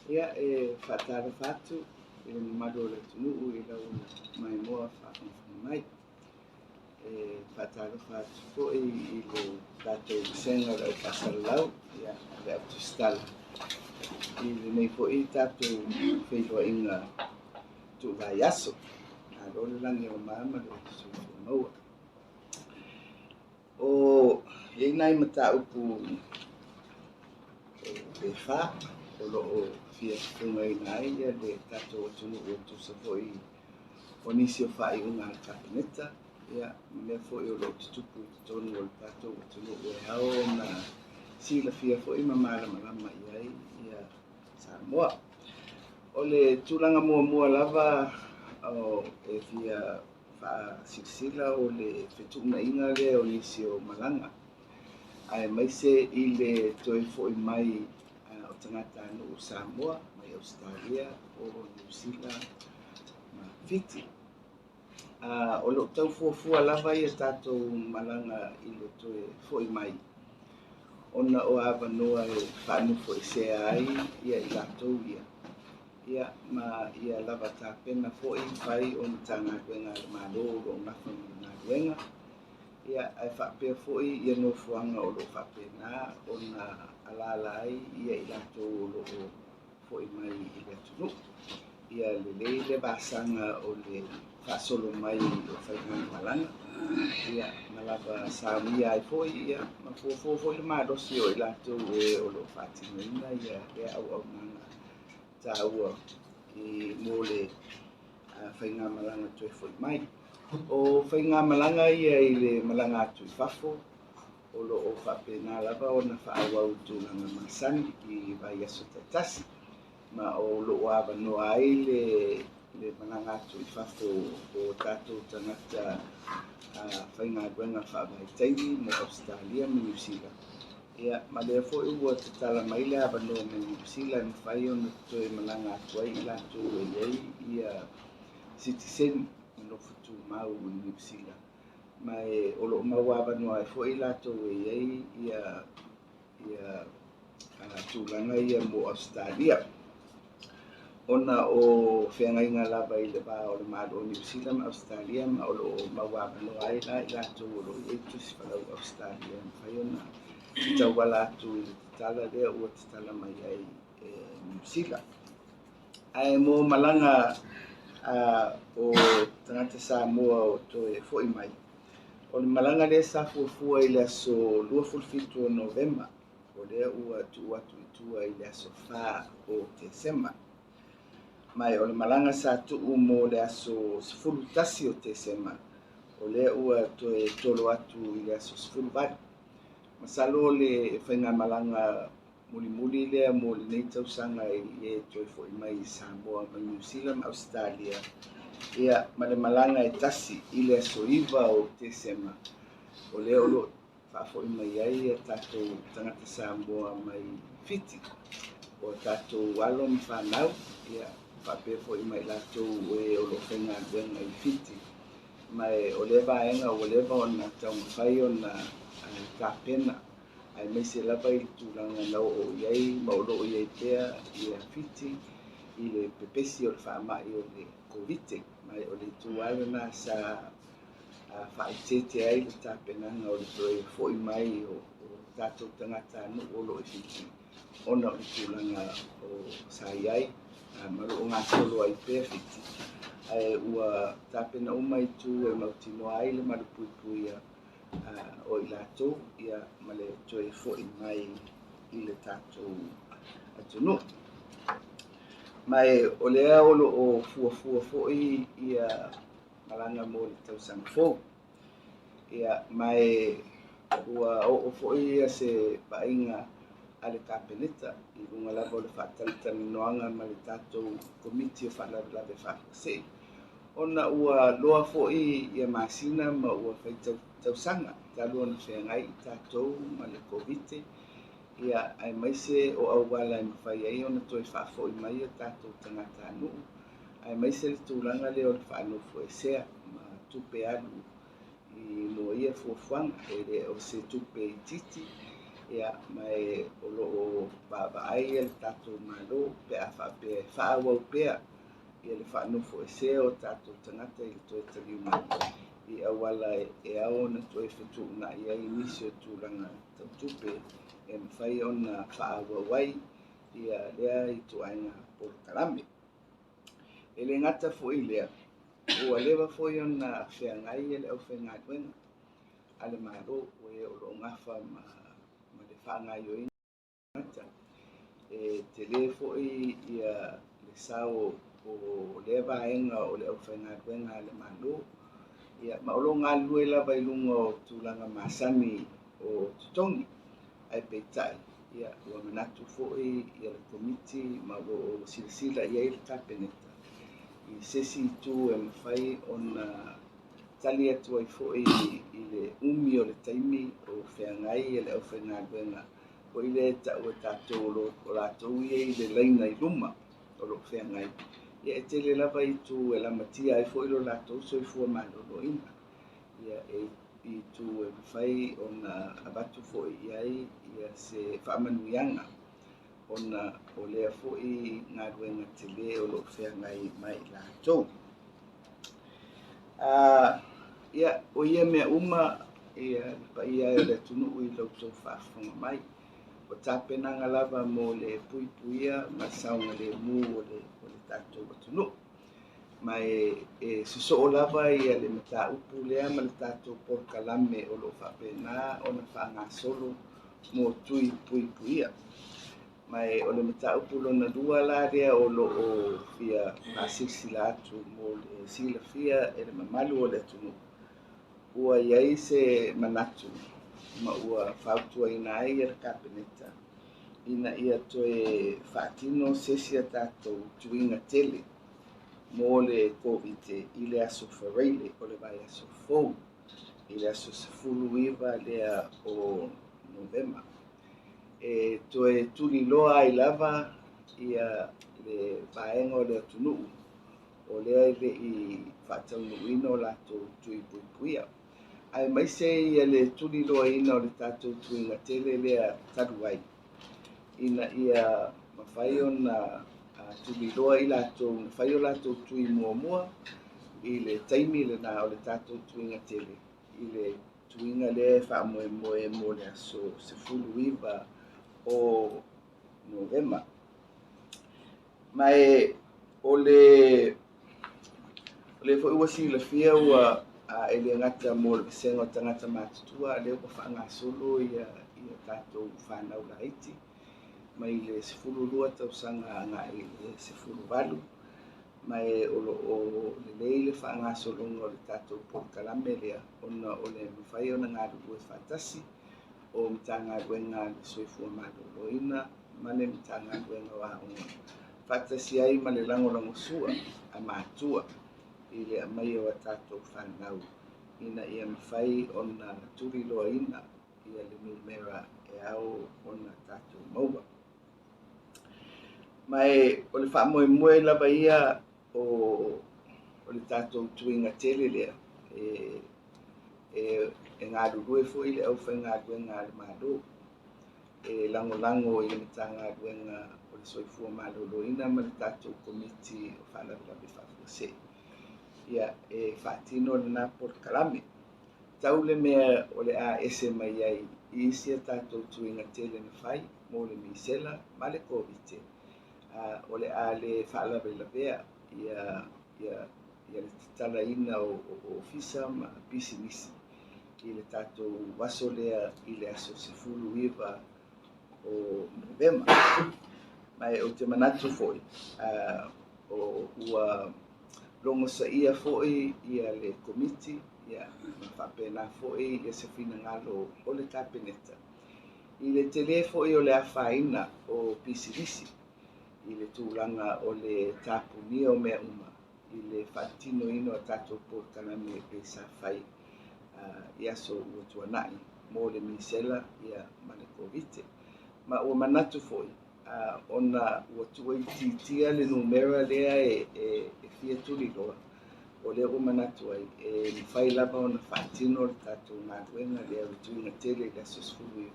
Ia, e faatalofa atu i le mamalu o le atunuu i lau maimoa faafogafoga mai. E faatalofa atu foi i le tatou vasega o le au faasalalau, ia, le au tusitala i lenei foi tatou feiloaiga tuuvaiaso. Malo le lagi e mama ma le soifua maua. O i ai nai mataupu e fa o lo o fia fofogaina ai le tatou atunuu e tusa foi o nisi o faaiuga a le Kapeneta, ia, ma mea foi o lo o tutupu i totonu o le tatou atunuu e ao ona silafia foi ma malamalama i ai ia Samoa. O le tulaga muamua lava e fia faasilasila o le fetuunaiga lea o nisi o malaga, aemaise i le toe foi mai o tagatanuu o Samoa mai Ausetalia o Niu Sila ma Fiti. O lo o tau fuafua lava ia tatou malaga i le toe foi mai ona o avanoa e faanofoesea ai ia i latou ia, ia ma ia lava tapena foi fai o Matagaluega a le Malo o lo o nafa ma le galuega, ia ae faapea foi ia nofoaga o lo o faapena ona alaala ai ia i latou o lo o foi mai i le atunuu. Ia lelei le vasaga o le faasolo mai o faigamalaga, ia ma lava saunia ai foi, ia ma fuafua foi le malosi o i latou e o lo o faatinoina ia lea auaunaga taua i mo le faigamalaga toe foi mai. O faigamalaga ia i le malaga atu i fafo, o lo o faapena lava ona faaauau i tulaga masani i vaiaso taitasi, ma o lo o avanoa ai le malaga atu i fafo o tatou tagata faigaluega faavaitaimi mo Ausetalia ma Niu Sila. Ia, ma lea foi ua tatala mai le avanoa mo Niu Sila e mafai ona toe malaga atu ai i latou e i ai ia sitiseni ma nofo tumau i Niu Sila. Ma e o lo o mau avanoa ai foi i latou e i ai ia tulaga ia mo Ausetalia. Ona o feagaiga lava i le va o le Malo o Niu Sila ma Ausetalia, ma o lo o mau avanoa ai la i latou o lo o i ai tusi falau Ausetalia e mafai ona tauala atu i le tatala lea ua tatala mai ai e Niu Sila. Ae mo malaga o tagata Samoa o toe foi mai, o le malaga lea sa fuafua i le aso 27 o Novema, o lea ua tuu atu i tua i le aso 4 o Tesema. Ma o le malaga sa tuu mo le aso 11 o Tesema, o lea ua toe tolo atu i le aso 18. Masalo o le faigamalaga mulimuli lea mo lenei tausaga i e toe foi mai i Samoa mai Niu Sila ma Ausetalia, ia, ma le malaga e tasi i le aso 9 o Tesema, o lea o lo o faafoi mai ai ia tatou tagata Samoa mai Fiti, o tatou alo ma fanau, ia, faapea foi mai latou e o lo o faigaluega i Fiti. Ma o lea vaega ua leva ona taumafai ona tapena, aemaise lava i le tulaga na oo i ai ma o lo o i ai pea ia Fiti i le pepesi o le faamai o le Kovite. Ma o le itu lava lena sa faaeteete ai le tapenaga o le toe foi mai o tatou tagatanuu o lo o i Fiti, ona o le tulaga o sa i ai ma o lo o gasolo ai pea Fiti. Ae ua tapena uma itu e mautinoa ai le malupuipuia o i latou, ia, ma le toe foi mai i le tatou atunuu. Ma o lea o lo o fuafua foi ia malaga mo le tausaga fou. Ia, ma ua oo foi ia se vaaiga a le Kapeneta i luga lava o le faatalatalanoaga ma le tatou Komiti o Faalavelave Faafuasei, ona ua loa foi ia masina ma ua fai tausaga talu ona feagai i tatou ma le Kovite, ia, aemaise o auala e mafai ai ona toe faafoi mai ia tatou tagatanuu, aemaise le tulaga lea o le faanofoesea ma tupe alu i mo ia fuafuaga. E le o se tupe itiiti, Ia, ma e o lo o vaavaai le tatou Malo pe a faapea e faaauau pea ia le faanofoesea o tatou tagata i le toe taliu mai i auala e ao ona toe fetuunai ai nisi o tulaga tau tupe e mafai ona faaauau ai ia lea ituaiga polokalame. E le gata foi i lea, ua leva foi ona feagai le aufaigaluega a le Malo o e o lo o gafa ma le faagaoioiga e tele foi ia le sao o lea vaega o le aufaigaluega a le Malo, ia ma o lo o galulue lava i luga o tulaga masani o totogi. Ae peitai, ia, ua manatu foi ia le Komiti ma o lo o silasila i ai le Kapeneta i se isi itu e mafai ona tali atu ai foi i le umi o le taimi o feagai le aufaigaluega foi lea e tau e tatou o latou ia i le laina i luma o lo o feagai. Ia e tele lava itu e lamatia ai foi lo latou soifua maloloina. Ia e itu e mafai ona avatu foi i ai ia se faamanuiaga ona o lea foi galuega tele o lo o feagai ma i latou. Ia, o ia mea uma, ia, le paia e o le atunuu i la outou faafofoga mai. O tapenaga lava mo le puipuia ma le saogalemu o le tatou atunuu. Ma e sosoo lava ia le mataupu lea ma le tatou polokalame o lo o faapena ona faagasolo mo tui puipuia. Ma o le mataupu lona lua la lea o lo o fia faasilasila atu mo le silafia e le mamalu o le atunuu, ua i ai se manatu ma ua fautuaina ai le Kapeneta ina ia toe faatino se isi a tatou tuiga tele mo le Koviti i le aso Faraile o le vaiaso fou i le aso 19 lea o Novema. E toe tuliloa ai lava ia le vaega o le atunuu o lea e le i faataunuuina o latou tui puipuia. Aemaise ia le tuliloaina o le tatou tuiga tele lea talu ai, ina ia mafai ona tuliloa i latou na fai o latou tui muamua i le taimi lena o le tatou tuiga tele, i le tuiga lea e faamoemoe mo le aso 19 o Novema. Ma e o le foi ua silafia ua e le gata mo le vasega o tagata matutua, lea ua faagasolo ia tatou fanau laiti mai le 12 tausaga agai i le 18, ma e o lo o lelei le faagasologa o le tatou polokalame lea ona o le mafai ona galulue faatasi o Matagaluega a le Soifua Maloloina ma le Matagaluega o Aoga faatasi ai ma le lagolagosua a matua i le aumaia o a tatou fanau ina ia mafai ona tuliloaina ia le numera e ao ona tatou maua. Ma e o le faamoemoe lava ia o le tatou tuiga tele lea e galulue foi le aufaigaluega a le Malo e lagolago i le Matagaluega o le Soifua Maloloina ma le tatou Komiti o Faalavelave Faafuasei. Ia, e faatino lena polokalame. Tau le mea o le a ese mai ai i isi a tatou tuiga tele na fai mo le misela ma le Koviti, o le a le faalavelavea ia le tatalaina o ofisa ma pisinisi i le tatou aso lea i le aso 19 o Novema. Ma e ou te manatu foi, ua logosaia foi ia le Komiti, ia, ma faapena foi ia se finagalo o le Kapeneta i le tele foi o le afaina o pisinisi i le tulaga o le tapunia o mea uma i le faatinoina o tatou polokalame e sa fai i aso ua tuanai mo le misela ia ma le Koviti. Ma ua manatu foi ona ua tuuitiitia le numera lea e fia tuliloa, o lea ua manatu ai e mafai lava ona faatino le tatou galuega lea o le tuiga tele i le aso 19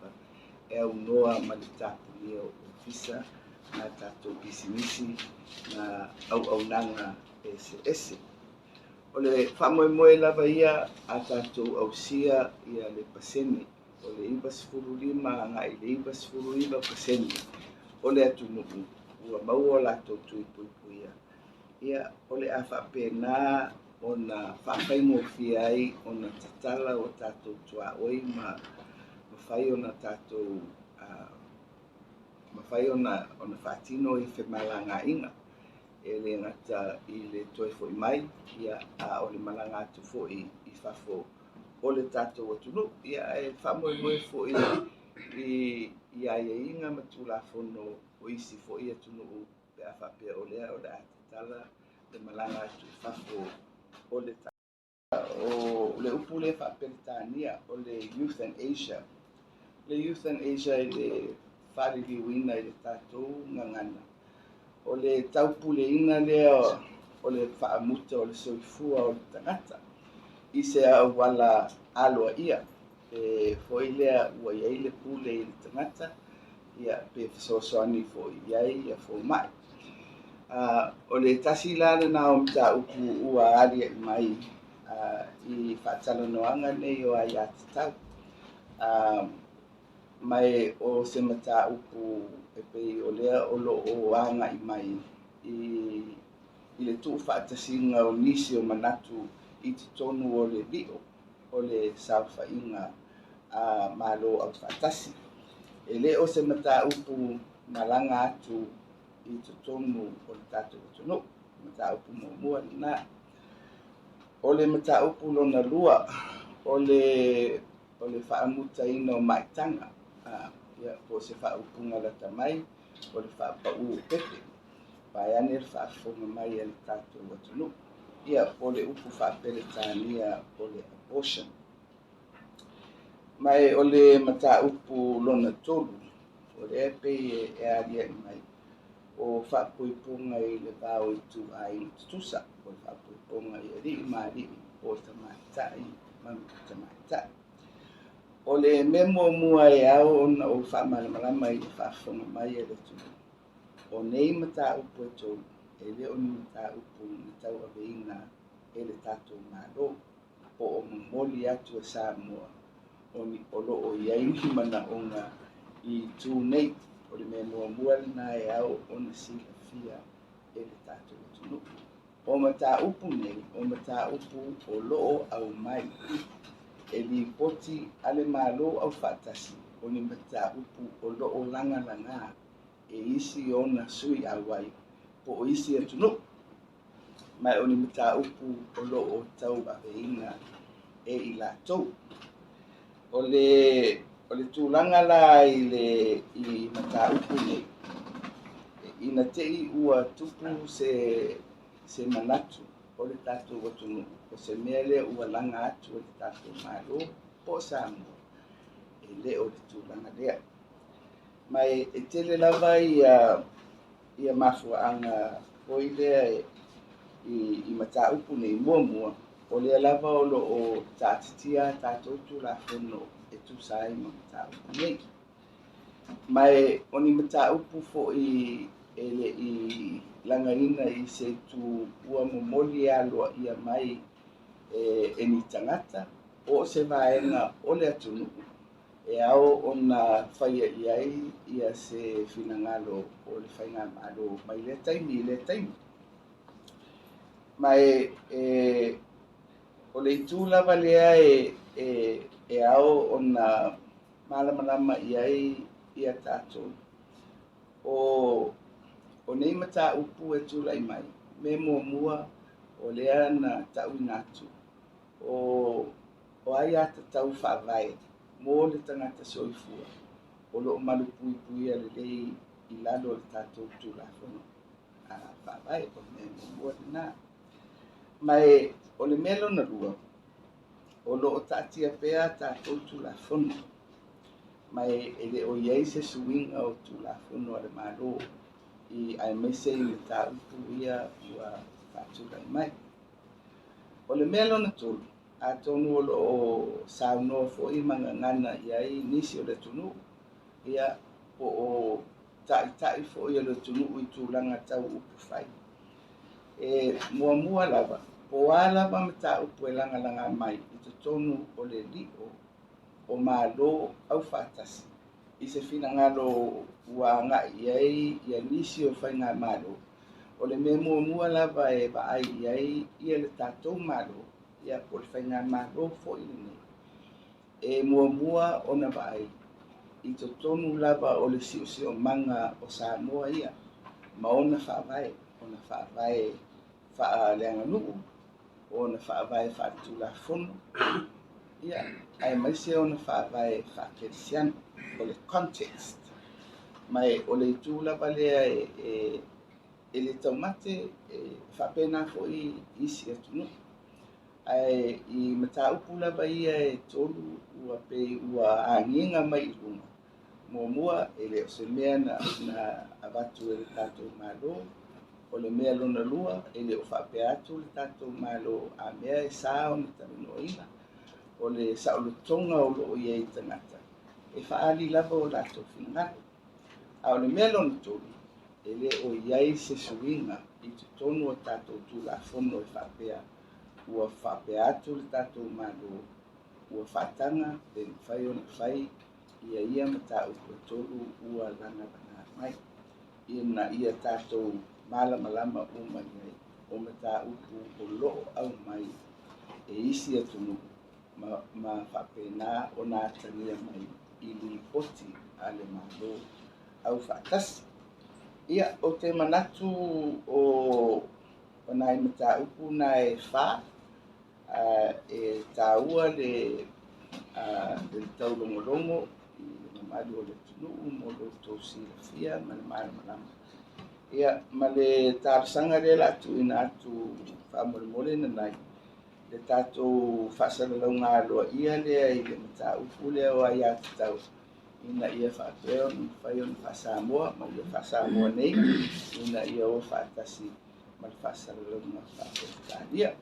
e aunoa ma le tapunia o ofisa ma tatou pisinisi ma auaunaga eseese. O le faamoemoe lava ia a tatou ausia ia le pasene o le 95 agai i le 99% o le atunuu ua maua o latou tui puipuia, ia o le a faapena ona faafaigofie ai ona tatala o tatou tuaoi ma mafai ona tatou mafai ona faatino i femalagaaiga. E le gata i le toe foi mai, ia, a o le malaga atu foi i fafo o le tatou atunuu. Ia, ae faamoemoe foi i aiaiga ma Tulafono o isi foi atunuu pe a faapea o lea o le a tatala le malaga atu i fafo o le o le upu lea faa-Peretania o le euthanasia. Le euthanasia i le faaliliuina i le tatou gagana, o le taupuleina lea o le faamuta o le soifua o le tagata i se auala aloaia. E foi lea ua i ai le pule i le tagata, ia, pe fesoasoani foi i ai ia fomai. O le tasi la lena o mataupu ua aliae mai i faatalanoaga nei o aiatatau. Ma o se mataupu e pei o lea o lo o agai mai i le tuufaatasiga o nisi o manatu i totonu o le lio o le saofaiga a Malo Aufaatasi. E le o se mataupu malaga atu i totonu o le tatou atunuu. Mataupu muamua lena. O le mataupu lona lua, o le faamutaina o maitaga, ia, po o se faaupuga lata mai, o le faapau o pepe, vaeane le faafofoga mai a le tatou atunuu. Ia, po o le upu faa-Peretania o le abortion. Ma o le mataupu lona tolu, o lea pei e aliae mai, o faapuipuga i le va o ituaiga tutusa, o le faapuipuga i alii ma alii, po o tamaitai ma tamaitai. O le mea muamua e ao ona ou faamalamalama i le faafofoga mai a le atunuu, o nei mataupu e tolu, e le o ni mataupu na tauaveina e le tatou Malo, po o momoli atu e Samoa o lo o i ai ni manaoga i itu nei. O le mea muamua lena e ao ona silafia e le tatou atunuu. O mataupu nei, o mataupu o lo o aumai e lipoti a le Malo Aufaatasi, o ni mataupu o lo o lagalaga e isi ona sui auai po o isi atunuu. Ma o ni mataupu o lo o tauaveina e i latou. O le tulaga la i mataupu nei, ina te i ua tupu se manatu o le tatou atunuu, o se mea lea ua laga atu e le tatou Malo po o Samoa, e le o le tulaga lea. Ma e tele lava ia mafuaaga foi lea i mataupu nei. Muamua, o lea lava o lo o taatitia tatou Tulafono e tusa ai ma mataupu nei. Ma o ni mataupu foi e le i lagaina i se itu ua momoli e aloaia mai e ni tagata po o se vaega o le atunuu e ao ona faia i ai ia se finagalo o le faigamalo mai lea taimi i lea taimi. Ma o le itu lava lea e ao ona malamalama i ai ia tatou. O nei mataupu e tulai mai, me muamua o lea na tauina atu, o aiatatau faavae mo le tagata soifua o lo o malupuipuia lelei i lalo o le tatou Tulafono faavae, o le mea muamua lena. Ma o le mea lona lua, o lo o taatia pea tatou Tulafono, ma e le o i ai se suiga o Tulafono a le Malo i aemaise i mataupu ia ua faatulai mai. O le mea lona tolu, atonu o lo o saunoa foi ma gagana i ai nisi o le atunuu, Ia, po o taitai foi o le atunuu i tulaga tau upufai. E muamua lava, po o a lava mataupu e lagalaga mai i totonu o le lio o Malo Aufaatasi i se finagalo ua agai i ai ia nisi o faigamalo, o le mea muamua lava e vaai i ai ia le tatou Malo, ia po o le faigamalo foi lenei, e muamua ona vaai i totonu lava o le siosiomaga o Samoa ia ma ona faavae, ona faavae faaleaganuu, ona faavae faaletulafono, ia, aemaise ona faavae faakerisiano, o le context. Ma o le itu lava lea e le taumate, e faapena foi isi atunuu. Ae i mataupu lava ia e tolu ua pei ua agiga mai i luga. Muamua, e le o se mea na avatu e le tatou Malo. O le mea lona lua, e le o faapea atu le tatou Malo a mea e sa ona talanoaina. O le saolotoga o lo o i ai tagata, e faaali lava o latou finagalo. A o le mea lona tolu, e le o i ai se suiga i totonu o tatou Tulafono e faapea ua faapea atu le tatou Malo, ua faataga pe mafai ona fai ia ia mataupu e tolu ua lagalaga mai, ina ia tatou malamalama uma i ai o mataupu o lo o aumai e isi atunuu ma faapena ona atagia mai i lipoti a le Malo Aufaatasi. Ia, ou te manatu o nai mataupu na e fa, e taua le taulogologo i le mamalu o le atunuu mo lo outou silafia ma le malamalama. Ia, ma le talosaga lea o le a tuuina atu faamolemole nanai, le tatou faasalalauga aloaia lea i le mataupu lea o aiatatau, ina ia faapea ona mafai ona faa-Samoa ma ia faa-Samoa nei, ina ia o faatasi ma le faasalalauga faa-Peretania.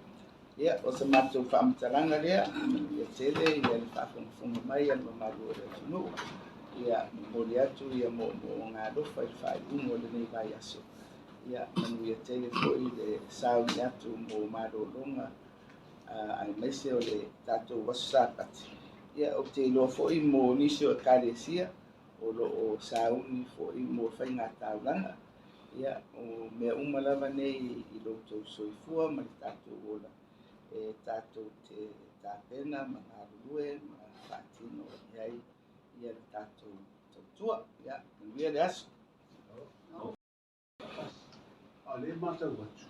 Ia, o se matou faamatalaga lea, manuia tele ia le faafogafoga mai a le mamalu o le atunuu. Ia, momoli atu ia moomooga alofa i le faaiuga o lenei vaiaso. Ia, manuia tele foi le sauni atu mo malologa, aemaise o le tatou aso Sapati. Ia, ou te iloa foi mo nisi o ekalesia o lo o sauni foi mo faigataulaga. Ia, o mea uma lava nei i lo outou soifua ma le tatou ola, e tatou te tapena ma galulue ma faatino i ai ia le tatou tautua. Ia, manuia le aso. A o lea e matau atu,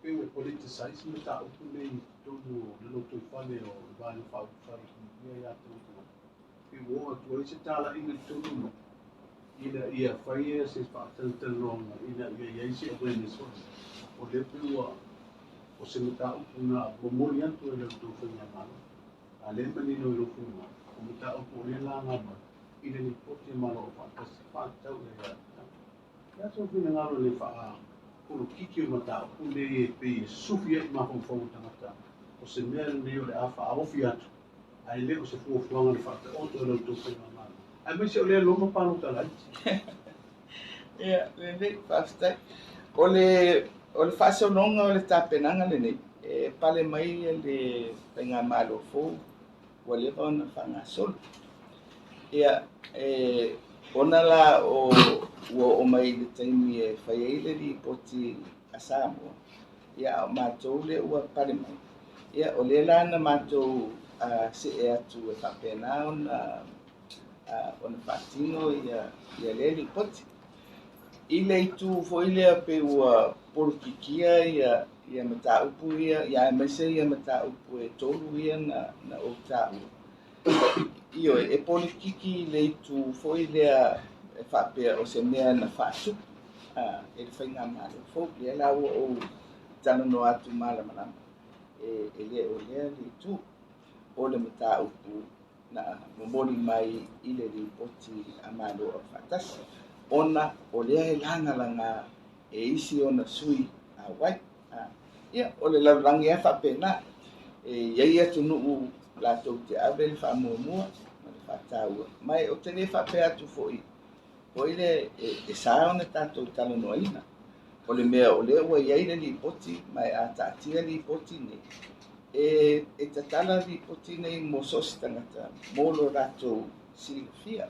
pei ua politicize mataupu nei i totonu o le lotoifale o le Vaega Faaupufai e Puipuia Aia Tatau a Tagata. Pei ua oo atu ai se talaiga i totonu mai ina ia faia se faatalatalanoaga ina ia i ai se awareness foi. O lea pei ua o se mataupu na momoli atu e le tou faigamalo. A lea e manino i lou finagalo, o mataupu o lea e laga mai i le lipoti a Malo Aufaatasi faatatau i aia tatau. O le a sou finagalo i le faapolokiki o mataupu nei e pei e sufi ai i mafaufau o tagata o se mea lenei o le a faaofi atu ae le o se fuafuaga na faataoto e la outou faigamalo, aemaise o lea e loma palota laiti? Ia, lelei, faafetai. O le faasologa o le tapenaga lenei, e pale mai le faigamalo fou ua leva ona faagasolo. Ia, ona la o ua oo mai i le taimi e fai ai le lipoti a Samoa, ia, a o matou lea ua pale mai, ia, o lea la na matou see atu e faapena ona faatino ia lea lipoti. I le itu foi lea pei ua polokikia ia mataupu ia, ia aemaise ia mataupu e tolu ia na ou taua. Ioe, e polokiki i le itu foi lea e faapea o se mea na faatupu e le faigamalo fou. Lea la ua ou talanoa atu malamalama, e le o lea le itu o le mataupu na momoli mai i le lipoti a Malo Aufaatasi, ona o lea e lagalaga e isi ona sui auai. Ia, o le lalolagi lava faapena. E i ai atunuu latou te ave le faamuamua, ma le faataua. Ma ou te le faapea atu foi, foi lea e sa ona tatou talanoaina. O le mea o lea ua i ai le lipoti, ma e a taatia lipoti nei, e tatala lipoti nei mo so o se tagata mo lo latou silafia.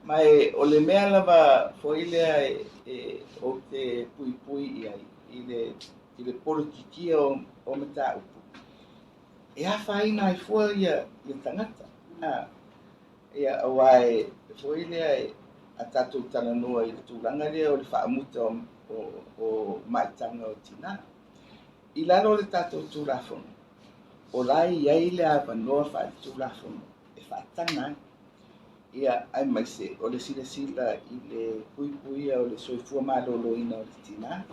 Ma o le mea lava foi lea ou te puipui i ai i le polokikia o mataupu, e afaina ai fua ia tagata. Ia, aua e foi lea a tatou talanoa i le tulaga lea o le faamuta o maitaga o tina. I lalo o le tatou Tulafono, o la e i ai le avanoa faale-Tulafono e faataga ai. Ia, aemaise o le silasila i le puipuia o le soifua maloloina o le tina,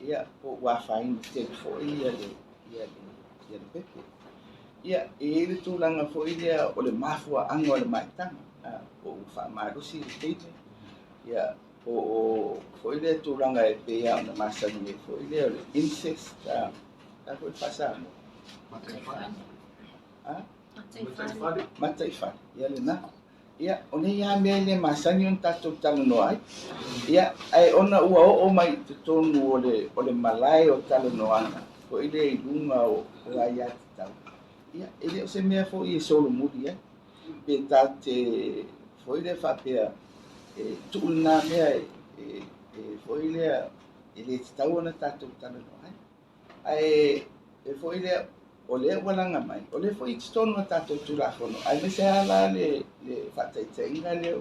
ia, po ua afaina tele foi ia le pepe. Ia, e i ai le tulaga foi lea o le mafuaaga o le maitaga, po ua faamalosi le teine, ia, po o foi lea tulaga e pei ona masani ai foi lea o le incest, a foi le faasamoa. Mataifale. Mataifale, ia lena. Ia, o nei lava mea le masani ona tatou talanoa ai. Ia, ae ona ua oo mai i totonu o le malae o talanoaga, foi lea i luga o aiatatau. Ia, e le o se mea foi e solomuli ai. Pe tatou foi lea faapea, e tuu lena mea e foi lea e le tatau ona tatou talanoa ai. Ae e foi lea, o lea ua laga mai, o lea foi i totonu o tatou Tulafono, aemaise lava la le faataitaiga lea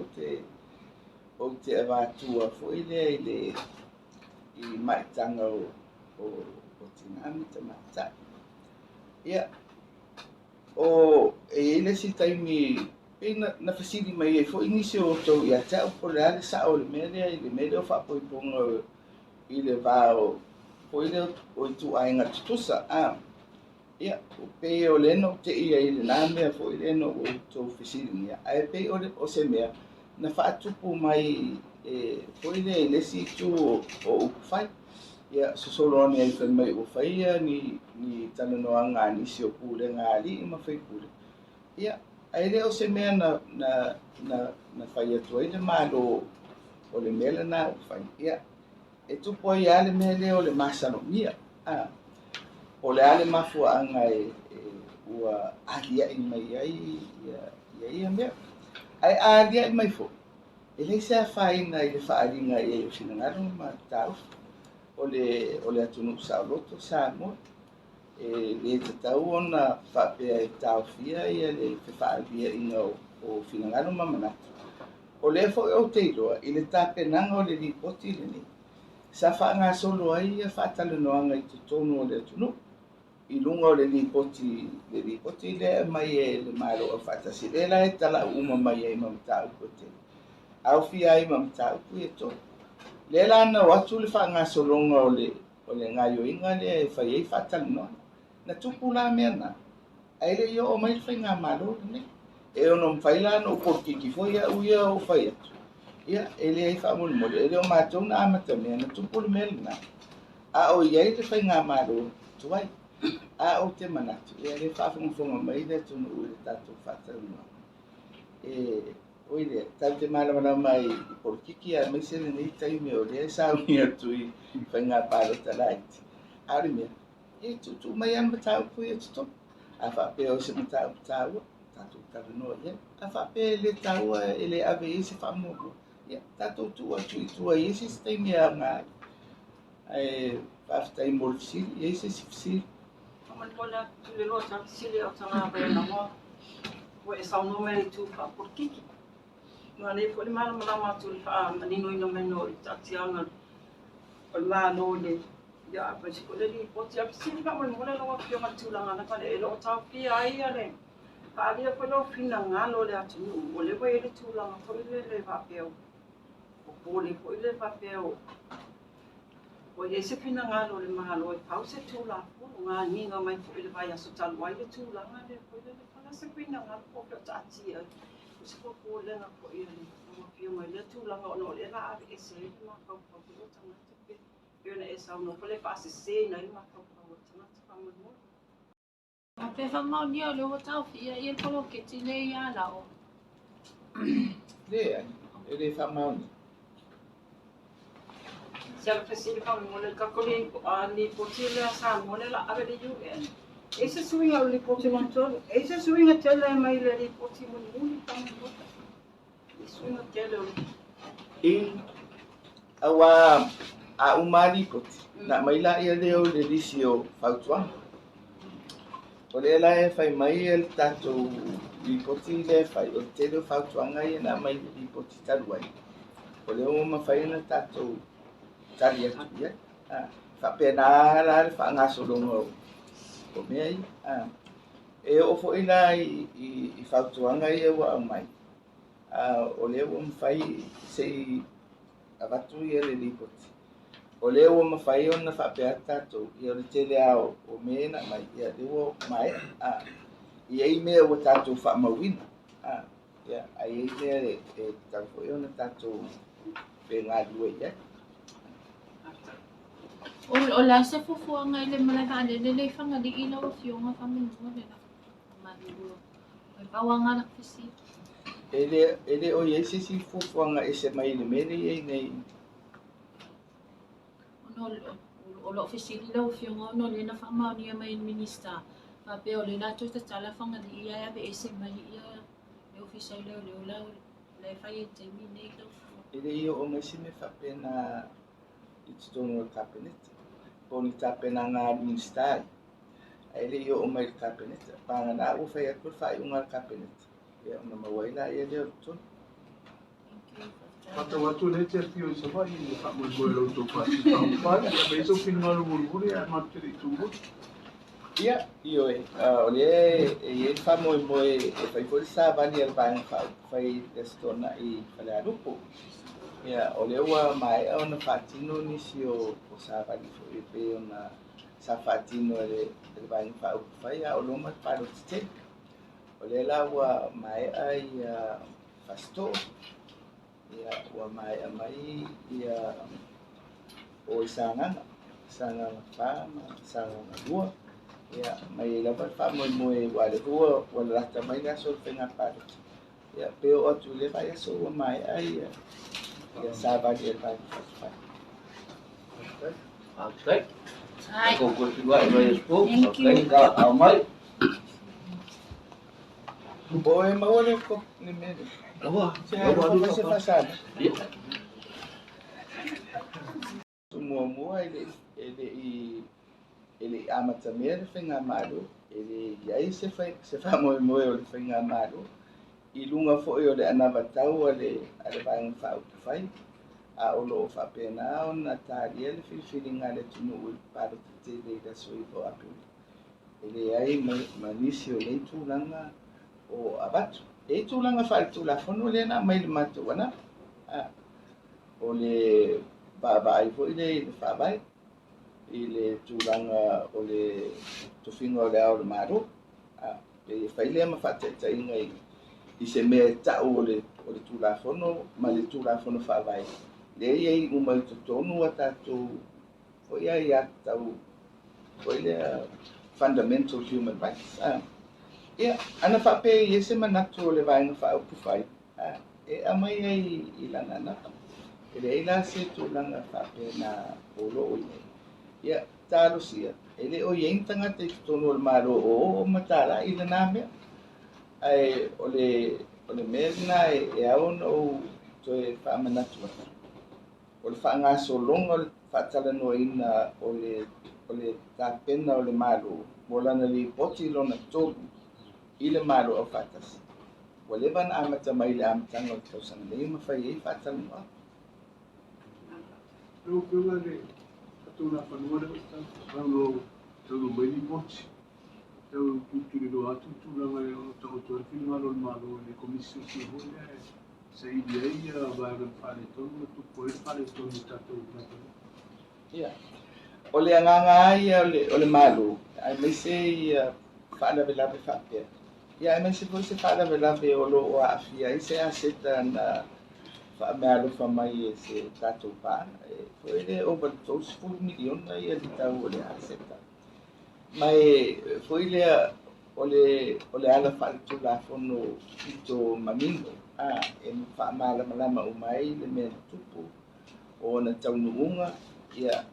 ou te avatua foi lea i le i maitaga o tina ma tamaitai. Ia, o e i ai le isi taimi, pei na fesili mai ai foi nisi o outou ia te au, po o le a le sao o le mea lea i le mea lea o faapoipoga i le va o foi lea o ituaiga tutusa. Ia, pei o le na ou tei ai lena mea foi lea na outou fesiligia, ae pei o se mea na faatupu mai foi lea i le isi itu o upufai. Ia, sosolo ane ai fai mai ua faia ni talanoaga a nisi o pulega a alii ma faipule. Ia, ae le o se mea na fai atu ai le Malo o le mea lena ua fai. Ia, e tupu ai lava le mea lea o le masalomia. O le a le mafuaaga ua aliae mai ai ia mea. Ae a aliae mai foi, e leai se afaina i le faaaliga i ai o finagalo ma taofi. O le atunuu saoloto Samoa, e le tatau ona faapea e taofia ia le fefaaliaina o finagalo ma manatu. O lea foi ou te iloa i le tapenaga o le lipoti lenei, sa faagasolo ai ia faatalanoaga i totonu o le atunuu, i luga o le lipoti lea mai e le Malo Aufaatasi, lea la e talau uma mai ai ma mataupu e tele, aofia ai ma mataupu ia tolu. Lea la na o atu le faagasologa o le gaioiga lea e fai ai faatalanoaga. Na tupu la mea na, ae le i oo mai le faigamalo lenei. E ono mafai la ona ou polokiki foi au ia ou fai atu. Ia, e leai faamolemole, e le o matou na amata mea, na tupu le mea lena. A o i ai le faigamalo tuai. A ou te manatu, ia le faafogafoga mai le atunuu i le tatou faatalanoaga. E oi lea, tatou te malamalama i polokiki aemaise lenei taimi o lea e sauni atu i faiga palota laiti. A o le mea, e tuutuu mai lava mataupu ia totonu. A faapea o se mataupu taua, tatou talanoa i ai. A faapea e le taua, e le ave i ai se faamuamua, ia, tatou tuu atu i tua i ai se isi taimi e aoga ai. Ae faafetai mo le fesili, i ai se isi fesili. Faamolemole atu le loa sa fesili o tanga vai na hoa. Ua e saunoa mai le tu faapolikiki. Ma nei foi le malamalama atu le faamaninoina mai no i taatiaga o le Malo le ia aemaise foi le lipoti. A fesili faamolemole lau Afioga i le tulaga lava lea e le o taofia ai ia le faaalia foi lou finagalo o le atunuu. O lea ua i ai le tulaga foi lele faapea o pole foi le faapea o ua i ai se finagalo o le Malo e fau se Tulafono gagiga mai foi le vaiaso talu ai le tulaga lea foi lele fala se finagalo po o fea o taatia ai. O se popolega foi a le lau Afioga i lea tulaga ona o lea la aveese ai le mafaufau foi o tagata pe ona e saunoa foi le faasese ai le mafaufau o tagata faamolemole. A pe faamaonia o lea ua taofia ia le poloketi lea i Alao. Leai, e le faamaonia. Se ala fesili faamolemole, tatou lipoti lea a Samoa lea o le a ave i le UN. E i ai se suiga o le lipoti lona tolu? E i ai se suiga tele mai le lipoti mulimuli faamolemole? I suiga tele o le. I, auā a uma lava lipoti, na aumai laia lea o le lisi o fautuaga. O lea la e fai mai le tatou lipoti lea e fai, o le tele o fautuaga ia na aumai i le lipoti talu ai, o lea ua mafai ona tatou tali atu i ai. Faapena la le faagasologa o mea ia. E oo foi la i fautuaga ia ua aumai, o lea ua mafai se i avatu ia le lipoti. O lea ua mafai ona faapea atu tatou, ia o le tele lava o mea ia na aumai, ia lea ua maea. E i ai mea ua tatou faamauina, ia, ae i ai mea e tatau foi ona tatou pe galulue i ai. O le a se fuafuaga i le malae vaalele lea i Fagalii lau Afioga faamanua le lafo malulu? O le pau lava lena fesili. E le o i ai se isi fuafuaga ese mai i le mea lea e i ai nei. Ona o lou fesili lau Afioga ona o lea na faamaonia mai e le Minisita faapea o lea o le a toe tatala Fagalii ae aveese mai ia le Ofisa o Leoleo la e fai ai i le taimi lenei lau Afioga. E le i oo mai se mea faapena i totonu o le Kapeneta. Po o ni tapenaga a le Minisita ai, ae le i oo mai i le Kapeneta. Vagana ua fai atu le faaiuga a le Kapeneta, ia ona maua ai laia lea o le tonu. Thank you. Matau atu o lea e te afio i Savaii i le faamoemoe o la outou Pati Faaupufai, ia aumai sou finagalo mulimuli ae matou te le i tumuli. Ia, ioe, o lea e i ai le faamoemoe e fai foi le savali a le Vaega Faaupufai i le Aso Toonai i Falealupo. Ia, o lea ua maea ona faatino nisi o savali foi e pei ona sa faatino e le Vaega Faaupufai a o loma le palota tele. O lea la ua maea ia Fasitoo, ia ua maea mai ia o i Sagaga, Sagaga 4 ma Sagaga 2. Ia, ma e i ai lava le faamoemoe aua o lea foi ua lalata mai le aso o le faiga palota. Ia, pe oo atu i lea vaiaso ua maea ia savali a le Vaega Faaupufai. Faafetai. Ai. Tatou toe feiloai mai aso fou. Thank you. Faafetai ka ao mai. Po o e maua le kopi le mea lea. Aua. Se hai Aua alofa mai se faasala. Ia. Muamua e le i amatamea le faigamalo, e le i ai se faamoemoe o le faigamalo, i luga foi o le anavatau a le Vaega Faaupufai, a o loo faapena ona talia le filifiliga a le atunuu i le palota tele i le aso 9 o Aperila. E leai ma nisi o nei tulaga o avatu. E i ai tulaga faaletulafono lea na aumai i le matou anava. O le vaavaai foi lea i le faavae, i le tulaga o le tofiga o le Ao o le Malo. E fai lea ma faataitaiga i se mea e tau o le Tulafono ma le Tulafono Faavae. Lea e i ai uma i totonu a tatou foi ia tatau foi lea fundamental human rights. Ia, ana faapea i ai se manatu o le Vaega Faaupufai, e aumai ai i lana anava. E leai la se tulaga faapena o loo i ai. Ia, talosia, e le o i ai ni tagata i totonu o le Malo o oo ma tālai i lena mea. Ae o le mea lena e ao ona ou toe faamanatu atu. O le faagasologa o le faatalanoaina o le tapena o le Malo mo lana lipoti lona tolu i le Malo Aufaatasi. Ua leva ona amata mai i le amataga o le tausaga nei ma fai ai faatalanoaga. Lau Afioga i le Faatulafanua lea ua taunuu mai lipoti, tau tulituliloa atu le tulaga e ono taoto ai le finagalo o le Malo i le Komisi Suesue foi lea e saili ai ia vaega na faaletonu ma tupu ai le faaletonu i tatou Kapeneta. Ia, o le agaga lava ia o le Malo, aemaise ia faalavelave faapea. Ia, aemaise foi se faalavelave o loo aafia ai se aseta na faameaalofa mai e se tatou paaga. E foi le ova i le 30 miliona ia le tau o le aseta. Ma e foi lea O le ala faaletulafono pito manino, e faamalamalama uma ai le mea na tupu, o ona taunuuga, ia,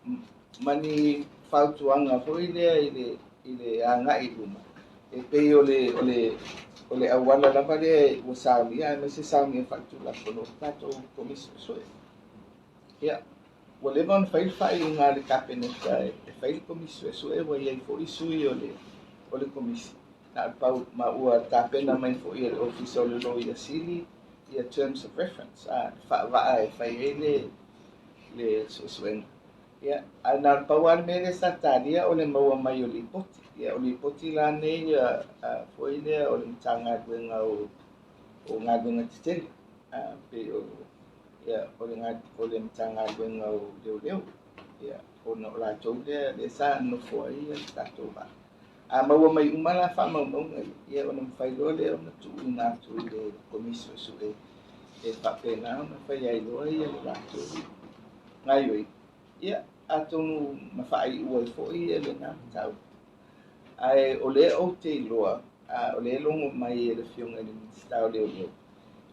ma ni fautuaga foi lea i le agai i luma. E pei o le auala lava lea ua saunia, aemaise saunia faaletulafono o tatou Komisi Suesue. Ia, ua leva ona fai le faaiuga a le Kapeneta e fai le Komisi Suesue, ua i ai foi sui o le Komisi. Na o le pau, ma ua tapena mai foi e le Ofisa o le Loia Sili ia terms of reference, faavaa e fai ai le suesuega. Ia, ae na o le pau lava le mea lea sa talia o le maua mai o lipoti. Ia, o lipoti la nei foi lea o le Matagaluega o Galuega Tetele, pei o, ia, o le Matagaluega o Leoleo. Ia, ona o latou lea sa nofo ai le tatou vaa. A maua mai uma la faamaumauga ia, ona mafai loa lea ona tuuina atu i le Komisi Suesue e faapena ona fai ai loa ia le latou gaoioiga. Ia, atonu na faaiu ai foi ia lena mataupu. Ae o lea ou te iloa, o lea e logo mai e le Afioga i le Minisita o Leoleo,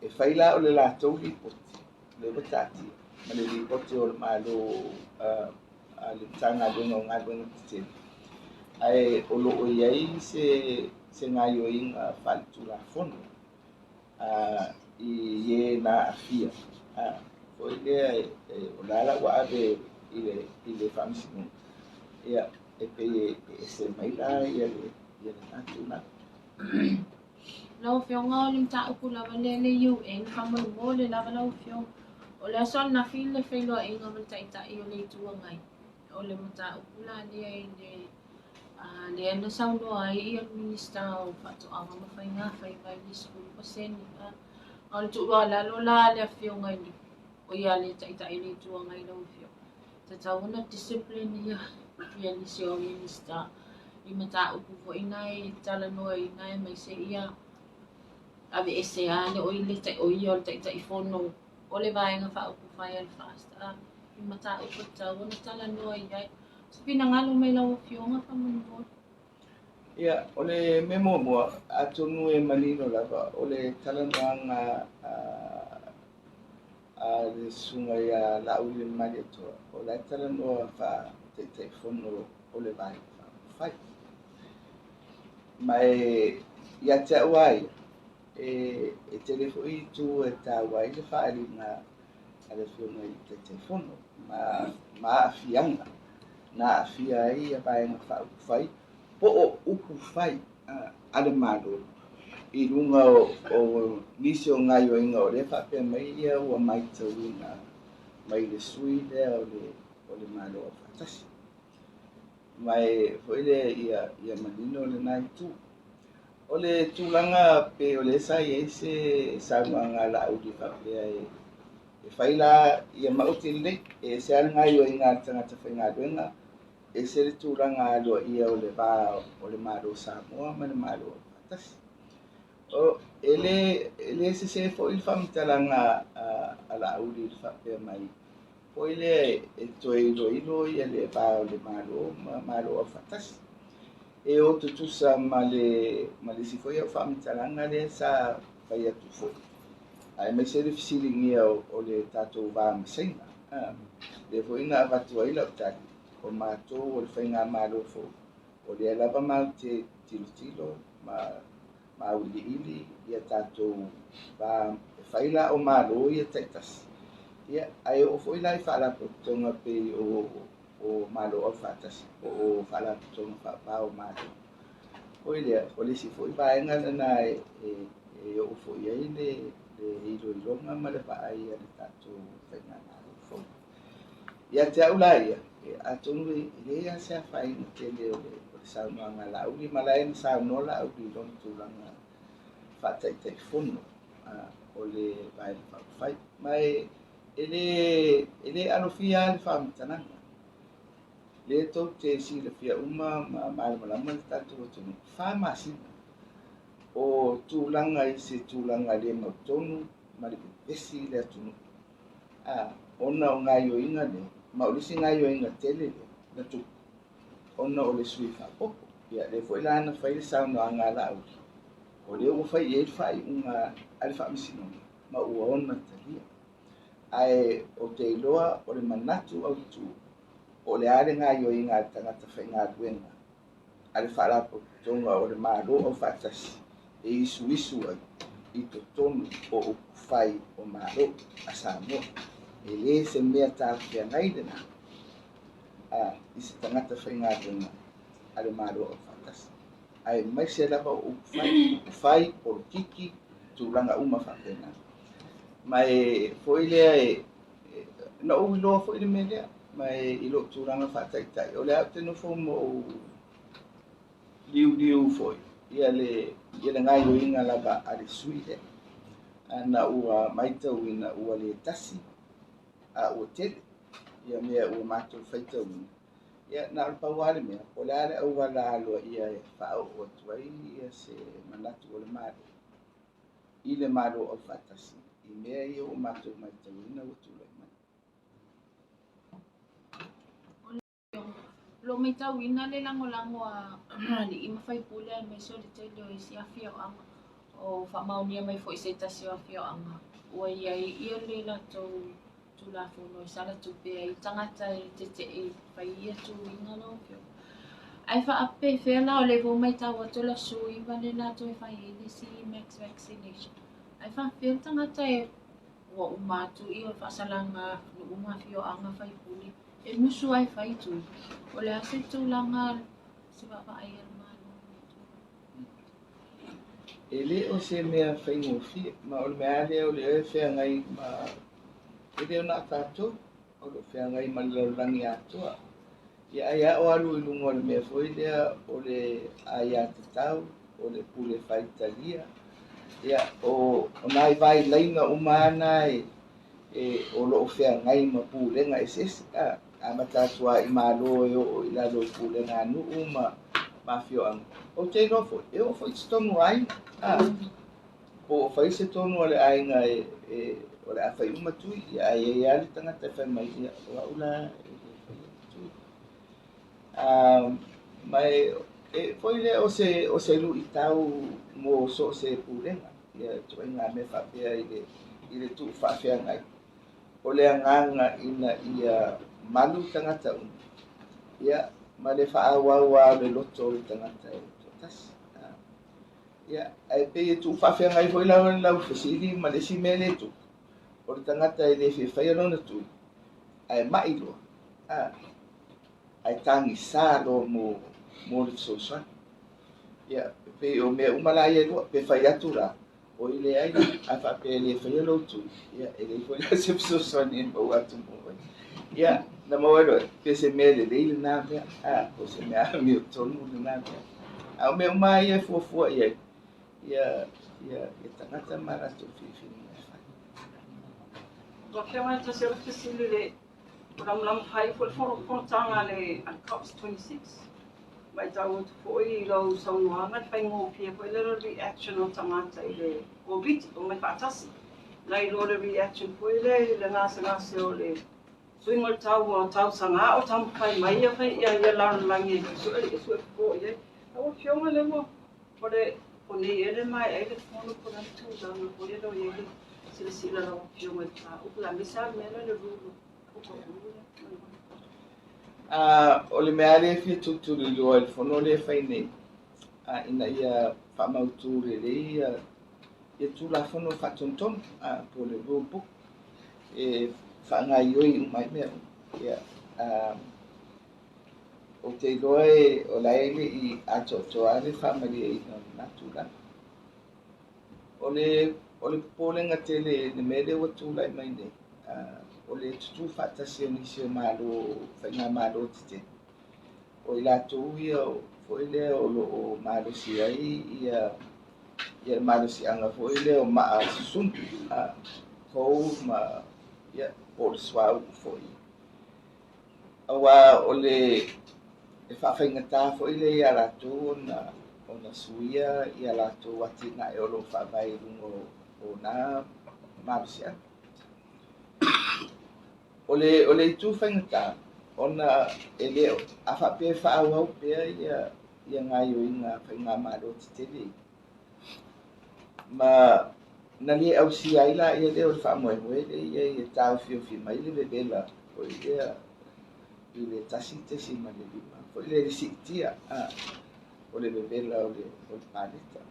e fai la o le latou lipoti, lea ua taatia, ma le lipoti o le Malo a le Matagaluega o Galuega Tetele. Ae o lo o i ai se gaoioiga faaletulafono i e na aafia. Foi lea o la ua ave i le Faamasinoga. Ia, e pei e ese mai la ia lena tulaga. Lau Afioga, o le mataupu lava lea le UN faamolemole lava lau Afioga. O le aso ananafi le feiloaiga ma le Taitai o le Itu Agai. O le mataupu la lea i le lea na saunoa ai ia le Minisita o Faatoaga ma Faiga Faiva i le 10%. A o le tuualalo la le Afioga i le o ia le Taitai o le Itu Agai lau Afioga. Tatau ona discipline ia nisi o Minisita i mataupu foi na e talanoaina aemaise ia aveese le o le o ia o le Taitaifono o le Vaega Faaupufai a le FAST i mataupu e tatau ona talanoa i ai. Se finagalo mai lau Afioga faamolemole. Ia, o le mea muamua, atonu e manino lava, o le talanoaga a le susuga ia Laaulialemalietoa, o la e talanoa faa-Taitaifono o le Vaega Faaupufai. Ma e ia te au a ia, e tele foi itu e taua ai le faaaliga a le Afioga i le Taitaifono ma aafiaga na aafia ai ia Vaega Faaupufai po o upu fai a le Malo i luga o nisi o gaoioiga o lea faapea mai ia ua matauina mai le sui lea o le Malo Aufaatasi. Ma e foi lea ia manino lena itu. O le tulaga pe o lea sa i ai se saunoaga a Laauli faapea e fai la ia maoti lelei, e ese lava le gaoioiga a le tagata faigaluega, ese le tulaga aloaia o le va o le Malo o Samoa ma le Malo Aufaatasi. O, e le sese foi le faamatalaga a Laauli i le faapea mai foi lea e toe iloilo ia le va o le Malo ma Malo Aufaatasi. E o tutusa ma le isi foi au faamatalaga lea sa fai atu foi. Aemaise le fesiligia o le tatou va ma Saina. Lea foi na avatu ai lau tali, o matou o le faigamalo fou, o lea lava matou te tilotilo ma auiliili ia tatou va e fai la o Malo ia taitasi. Ia, ae oo foi la i faalapotopotoga pei o Malo Aufaatasi, po o faalapotopotoga faava o Malo. Foi lea, o le isi foi vaega lena e oo foi ai le iloiloga ma le vaai a le tatou faigamalo fou. Ia te au la ia, atonu e leai lava se afaina tele o le saunoaga a Laauli, ma la e na saunoa Laauli i lona tulaga faataitaifono o le Vaega Faaupufai. Ma e le alofia lava le faamatalaga. Lea tou te silafia uma ma malamalama le tatou atunuu. 4 masina o tulaga i se tulaga le mautonu ma le vevesi i le atunuu. Ona o gaoioiga nei, ma o le isi gaoioiga tele lea na tupu, ona o le sui faaopoopo. Ia, lea foi la na fai le saunoaga a Laauli, o lea ua fai i ai le faaiuga a le Faamasinoga ma ua ona talia. Ae ou te iloa o le manatu autu o le a le gaoioiga a le tagata faigaluega a le Faalapotopotoga o le Malo Aufaatasi e isuisu ai i totonu o upufai o Malo a Samoa. E le se mea talafeagai lena a i se tagata faigaluega a le Malo Aufaatasi, aemaise lava o upufai, upufai, polokiki, tulaga uma faapena. Ma e foi lea e na ou iloa foi le mea lea, ma e i lou tulaga faataitai, o lea ou te nofo ma ou liuliu foi ia le ia le gaoioiga lava a le sui lea. Ana ua matauina ua le tasi a ua tele ia mea ua matou faitauina, ia na o le pau lava le mea, o le a le auala aloaia e faaoo atu ai ia se manatu o le Malo i le Malo Aufaatasi i mea ia ua matou matauina ua tulai mai. O lo o matauina le lagolago a alii ma faipule aemaise o le tele o isi afioaga o faamaonia mai foi se tasi o afioaga ua i ai ia le latou Tulafono e sala tupe ai tagata e tetee fai ia tuiga lau afioga. Ae faapefea la o lea foi ua matau atu o le aso 9 lea latou e fai ai le isi mass vaccination. Ae faapefea le tagata e ua uma atu ia faasalaga a nuu ma afioaga faipule e musu ai fai tui. O le a se tulaga se vaavaai a le Malo i le tulaga? E le o se mea faigofie, ma o le mea lava lea o lea e feagai ma, e le o na o tatou, o lo o feagai ma le lalolagi atoa. Ia ai lava o alu i luga o le mea foi lea o le aiatatau, o le pule faitalia, ia o nai vailaina uma lava na e o lo o feagai ma pulega eseese, amata atu lava i Malo e oo i lalo i pulega a nuu ma afioaga. Ou te iloa foi, e oo foi i totonu o aiga, po o fai se tonu a le aiga e o le a fai uma tui, ia ae i ai lava le tagata e fai mai, ia o au la e le faia tui. Ma e foi lea o se luitau mo so o se pulega, ia ituaiga mea faapea i le tuufaafeagai. O le agaga ina ia malu tagata uma, ia ma le faaauau lava o le loto o le tagata e toatasi. Ia, ae pei e tuufaafeagai foi lau fesili ma le isi mea le tupu, o le tagata e le fia faia lona tui, ae mai loa, ae tagisa loa mo le fesoasoani. Ia, pei o mea uma la ia e lua, pe fai atu la, oi leai, a faapea e le faia lou tui, ia e leai foi la se fesoasoani e maua atu mo oe. Ia, na maua ai loa, pe se mea lelei lena mea, po o se mea amiotonu lena mea. A o mea uma lava ia e fuafua i ai, ia tagata ma latou filifiliga e fai. Ua afio mai tasi o le fesili le o lamulama fai foi le fonotaga a le COPS 26. Matau atu foi i lau saunoaga le faigofie foi lea o le reaction o tagata i le Covid o mai faatasi. Nai lo le reaction foi lea i le gasegase o le suiga o le tau o tausaga o taumafai mai ia fai ia ia lalolagi e sue fofo i ai. Lau afioga lea ua o le o nei e le mai ai le fono po le tulaga foi lea o i ai le silasila lau afioga i le mataupu la aemaise lava le mea lea le rule O le mea lea e fia tulituliloa i le fono lea e fai nei, ina ia faamautu lelei ia Tulafono Faatonutonu, po o le rule book, e faagaoioi uma ai mea uma. Ia, ou te iloa o la e le i atoatoa le faamalieina o lena tulaga. O le popolega tele i le mea lea ua tulai mai nei, o le tutū faatasi o nisi o Malo, faigamalo tetele, o i latou ia foi lea o lo o malosi ai ia le malosiaga foi lea o maa susunu, coal ma ia, po o le suauu foi. Aua o le e faafaigata foi lea ia latou ona suia ia latou atinae o lo o faavae i luga o na malosiaga. O le itu faigata, ona e le a faapea e faaauau pea ia ia gaoioiga a faigamalo tetele ia. Ma na lē ausia ai laia lea o le faamoemoe lea i ai e taofiofi mai le vevela foi lea i le 1.5 foi lea i le siitia o le vevela o le paleta.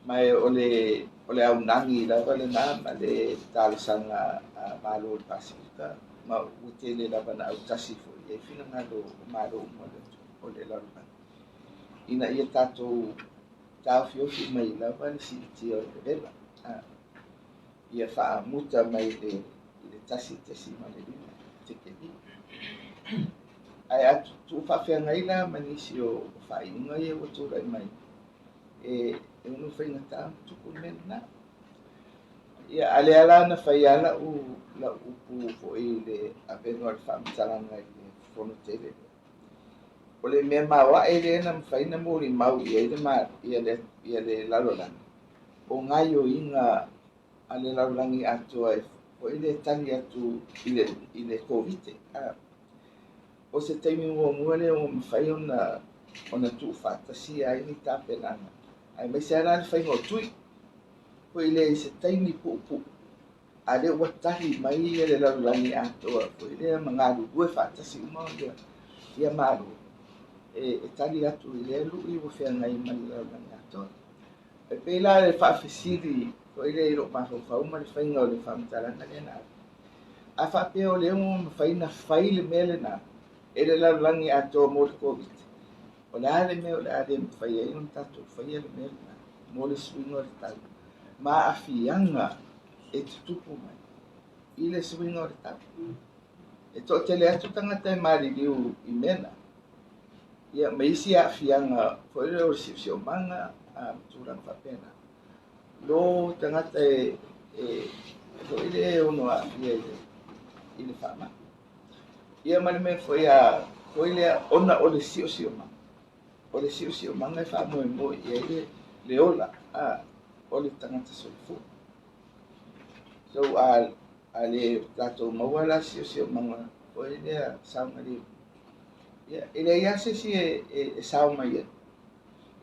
Ma o le aunagi lava lenā ma le talosaga a Malo o le Pasefika, ma ua tele lava na autasi foi i ai finagalo o Malo uma o le lalolagi, ina ia tatou taofiofi mai lava le siitia o le vevela, ia faamuta mai le 1.5 tekeli. Ae a tuufaafeagai la ma nisi o faaiuga ia ua tulai mai, e ono faigata ona tupu le mea lenā. Ia, a lea la na fai lava lau upu foi i le avega o le faamatalaga i le fono tele lea. O le mea maoae lea na mafai ona molimau i ai le lalolagi, o gaoioiga a le lalolagi atoa foi le tali atu i le Kovite. O se taimi muamua lea ua mafai ona tuufaatasia ai ni tapenaga, aemaise lava la le faiga o tui. Foi lea i se taimi puupuu, a lea ua tali mai le lalolagi atoa foi lea ma galulue faatasi uma ia Malo e tali atu i lea lui ua feagai ma le lalolagi atoa. E pei la le faafesili foi lea i lou mafaufau ma le faiga o le faamatalaga lea na ave. A faapea o lea ua mafai na fai le mea lenā e le lalolagi atoa mo le Kovite, o le a le mea o le a le mafai ai ona tatou faia le mea lenā mo le suiga o le tau ma aafiaga e tutupu mai i le suiga o le tau. E toatele atu tagata e maliliu i mea na, ia ma isi aafiaga foi lea o le siosiomaga ma tulaga faapena. Lo tagata e foi lea e ono aafia i le faamai. Ia ma le mea foi a foi lea ona o le siosiomaga. O le siosiomaga e faamoemoe i ai le ola o le tagata soifua. So a le tatou maua la siosiomaga foi lea saogalemu, ia e leai lava se isi e sao mai ai.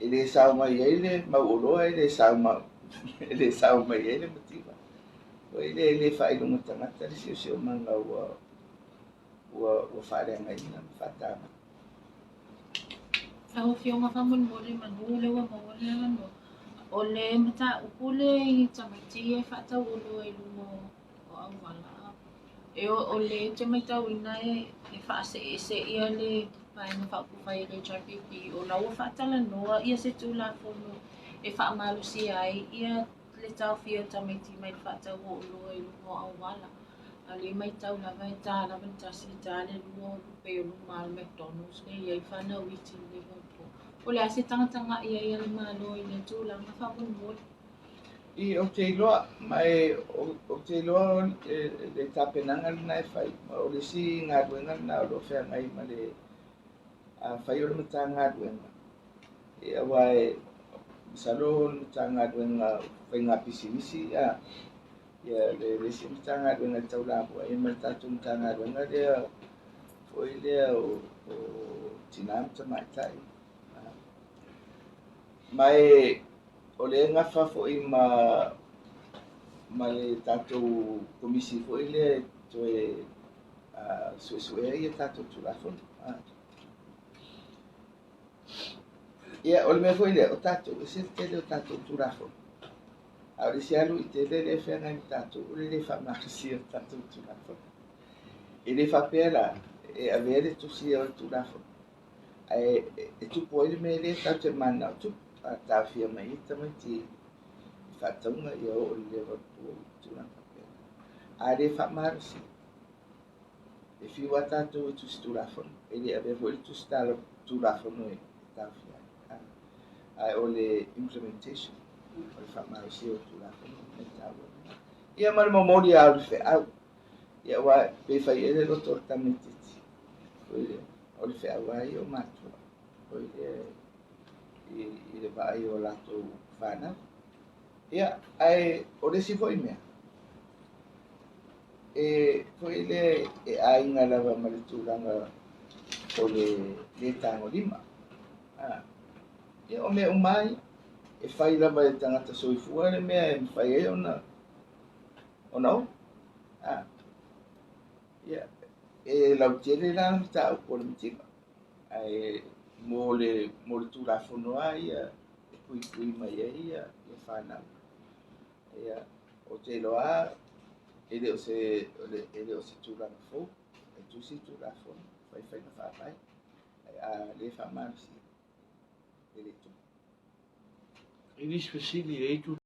E le sao mai ai le mauoloa, e le sao mai ai le mativa. Foi lea e le faailoga tagata le siosiomaga ua faaleagaina ma faatama. Lau Afioga faamolemole manu lea ua maua le avanoa. O le mataupu le i tamaiti e faatauoloa i luga o auala. E o le te matauina e faaseeseia le vaega faaupufai a le HRPP o la ua faatalanoa ia se tulafono e faamalosia ai ia le taofia o tamaiti mai le faatauoloa i luga o auala. A le matau lava e tā lava le tasi, tā le lua o lupe o luma o le McDonald's le i ai whanau iti le vaupo. O le a se tangatanga ia ia le malo i le tulaga faamolemole. I o te iloa, mai o te iloa le tapenaga lena e fai. Ma o le isi galuega lena o lo o feagai ma le fai o le Matagaluega. Ia aua e masalo o le Matagaluega faiga pisinisi, ia le isi Matagaluega e taulamua ai ma le tatou Matagaluega lea foi lea o tina ma tamaitai. Ma o le gafa foi ma le tatou komisi foi lea toe suesuea ia tatou tulafono. Ia, o le mea foi lea, o tatou, e se tele o tatou tulafono. A o le isi alu i tele le feagai ma tatou, o le le faamalosia o tatou tulafono. E le faapea la, e avea le tusia o le tulafono. Ae e tupu ai le mea lea tatou te mananao tupu, a taofia mai ai tamaiti i faatauga ia oo i le valutua i tulaga faapena. A le faamalosia, e fiu a tatou e tusi tulafono, e le avea foi le tusi tulafono e taofia ai. Ae o le implementation, o le faamalosia o tulafono e taua. Ia ma le momoli a o le feau, ia ua pe fai ai le loto o le tamaitiiti, o le feau ai o matua, foi lea i le vaai o latou whanau. Ia, ae o le isi foi mea, e foi lea e aiga lava ma le tulaga o le le tagolima. Ia o mea uma lava ia, e fai lava e tagata soifua le mea e mafai ai ona ona o. Ia, e lautele la le mataupu o le mativa, ae mo le Tulafono lava ia e puipui mai ai ia fanau. Ia, ou te iloa lava e le o se tulaga fou, e tusi Tulafono, fai faiga faavae, ae a le faamalosia, e le tupu. E nisi fesili e itu.